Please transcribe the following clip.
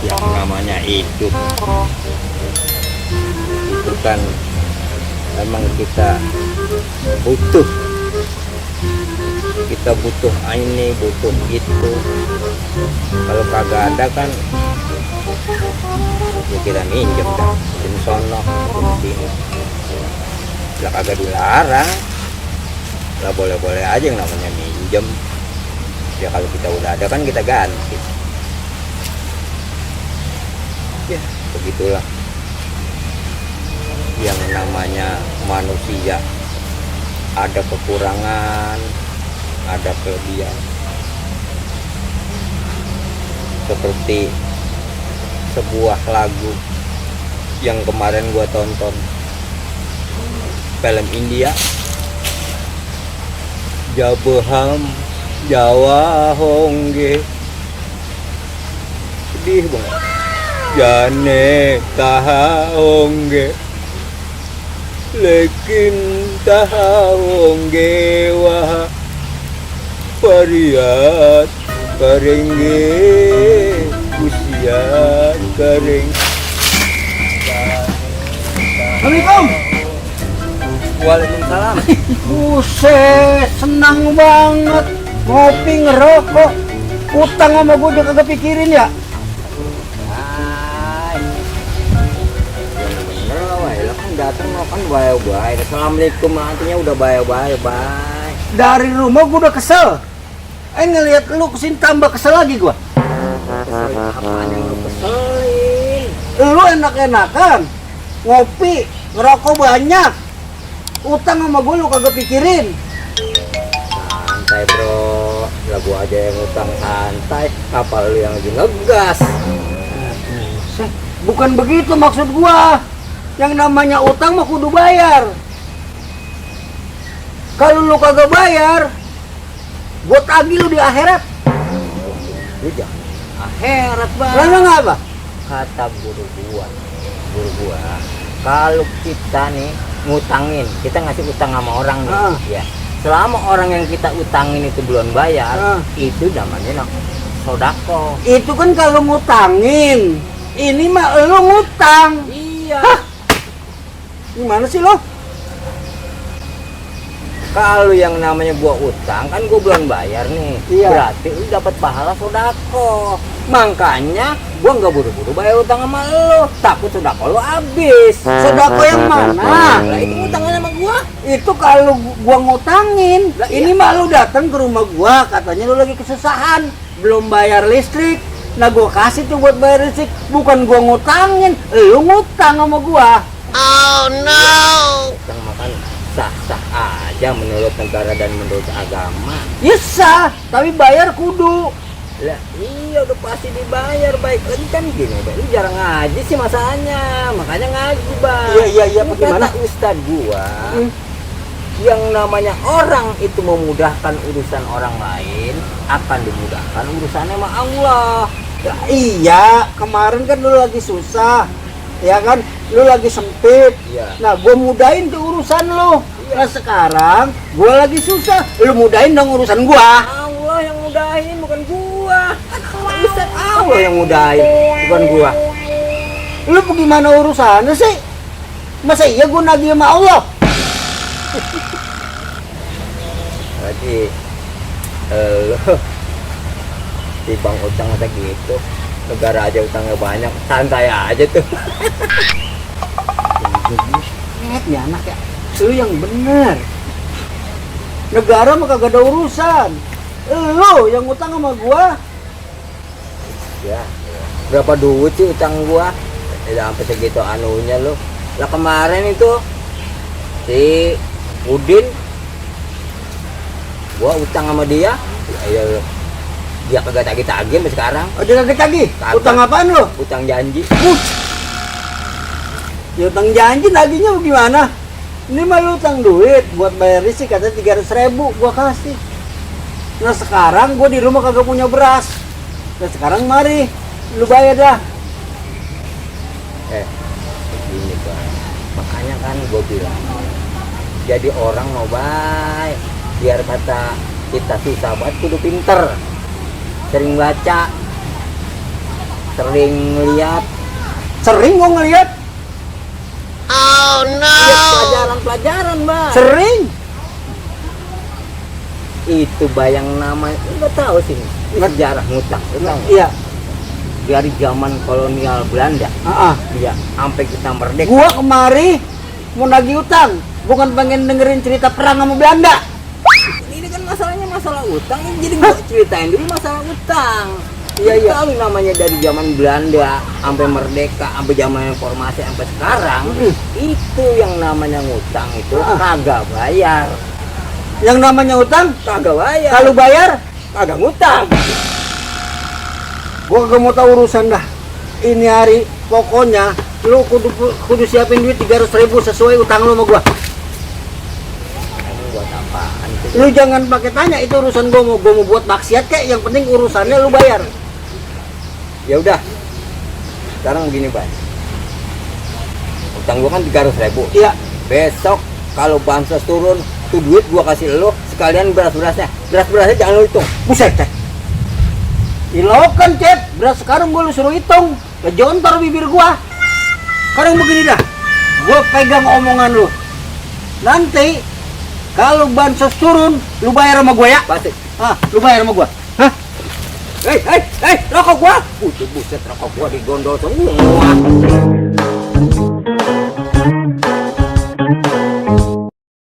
yang namanya hidup itu kan emang butuh kita butuh ini butuh itu. Kalau kagak ada kan ya kita minjem dah di sono di sini lah, kagak dilarang lah, boleh-boleh aja yang namanya minjem ya. Kalau kita udah ada kan kita ganti ya. Begitulah yang namanya manusia, ada kekurangan ada kelebihan. Seperti sebuah lagu yang kemarin gua tonton, film India, Jabaham Jawa Hongge, sedih banget. Jane taha hongge lekin taha hongge wah pariat karengge usia kareng. Assalamualaikum. Waalaikumsalam. Buset, senang banget ngopi ngerokok. Utang sama gue udah kagak pikirin ya. Hai. Bener lah, wah, lo kan datang lo kan baik-baik. Assalamualaikum artinya udah baik-baik. Dari rumah gue udah kesel. Ngelihat lu kesini tambah kesel lagi gue. Apaan yang lo keselin? Lu enak-enakan ngopi, ngerokok banyak. Utang sama gue lu kagak pikirin. Santai bro, lah gua aja yang utang santai, kapal lu yang lagi ngegas. Bukan begitu maksud gua. Yang namanya utang mah kudu bayar. Kalau lu kagak bayar, gua tagih lu di akhirat. Lu jangan akhirat bang. Lalu ngapa? Kata guru gua, kalau kita nih ngutangin, kita ngasih utang sama orang nih, ya. Selama orang yang kita utangin itu belum bayar, itu namanya sodako. Itu kan kalau ngutangin. Ini mah lu ngutang. Iya. Hah? Gimana sih lo? Kalau yang namanya gua utang kan gua belum bayar nih, Iya. berarti lu dapat pahala sodako. Makanya gua nggak buru-buru bayar utang sama lu, takut sodako lu habis. Sodako yang mana? Lah itu utangnya sama gua. Itu kalau gua ngutangin. Lah, ini iya. mah lu datang ke rumah gua, katanya lu lagi kesusahan, belum bayar listrik. Nah gua kasih tuh buat bayar listrik, bukan gua ngutangin, lu ngutang sama gua. Oh no. Utang makan sah-sah aja menurut negara dan menurut agama. Ya sah, tapi bayar kudu. Lah iya udah pasti dibayar. Baik kan gini Bang, lu jarang ngaji sih masalahnya, makanya ngaji Bang. Iya, Ini bagaimana? kata ustad gua, yang namanya orang itu memudahkan urusan orang lain akan dimudahkan urusannya sama Allah. Ya, iya, kemarin kan lu lagi susah, ya kan? Lu lagi sempit. Iya. Nah, gua mudahin tuh urusan lu. Iya. Nah sekarang gua lagi susah, lu mudahin dong urusan gua. Allah yang mudahin bukan gua. Ustad Allah yang mudahin bukan gua. Lu bagaimana urusannya sih? Masa iya gua nagih sama Allah? Berarti lo di bank utang kayak gitu, negara aja utangnya banyak, santai aja tuh. Ya anak ya, lu yang bener. Negara mah kagak ada urusan. Lu yang utang sama gua. Ya, berapa duit sih utang gua? Ya sampai segitu anunya lo. Lah kemarin itu si Udin, gua utang sama dia, ya, dia kagak tagih-tagih sampai sekarang. Oh, dia kagak tagih. Kagak. Utang apaan lu? Utang janji. Ya utang janji tagihnya gimana? Ini mah lu utang duit buat bayar listrik katanya 300.000 gua kasih. Nah sekarang gua di rumah kagak punya beras. Nah sekarang mari lu bayar dah. Begini Bang, makanya kan gue bilang jadi orang mau baik, biar kata kita susah banget kudu pinter, sering baca. sering lihat. Sering gua ngeliat. Iya, pelajaran-pelajaran, Bang. Sering. Itu bayang nama, nggak tahu sih. Sejarah ngutang, utang. Iya. Dari zaman kolonial Belanda. Iya, sampai kita merdeka. Gua kemari mau nagih utang, bukan pengen dengerin cerita perang sama Belanda. Ini kan masalahnya masalah utang, jadi gua ceritain dulu masalah utang. Iya. Kalau namanya dari zaman Belanda sampai merdeka, sampai zaman reformasi sampai sekarang, itu yang namanya ngutang itu kagak bayar. Yang namanya utang Kagak bayar. kalau bayar kagak ngutang. gua gak mau tahu urusan dah. Ini hari pokoknya lu kudu siapin duit 300.000 sesuai utang lu sama gua. Ini buat apaan itu? Lu jangan pakai tanya itu urusan gua mau buat maksiat kek, yang penting urusannya lu bayar. Ya udah. Sekarang begini, Bang. Utang gua kan 300.000. Iya. Besok kalau bansos turun, tuh duit gua kasih lo sekalian beras-berasnya. Beras-berasnya jangan lo hitung. Buset teh. Ilokan Cep, beras sekarang gua lu suruh hitung. Kejontor bibir gua. Sekarang begini dah. Gua pegang omongan lu. Nanti kalau bansos turun, lu bayar sama gua ya. Pasti. Lu bayar sama gua. Hah? Rokok gua. Buset, rokok gua digondol semua.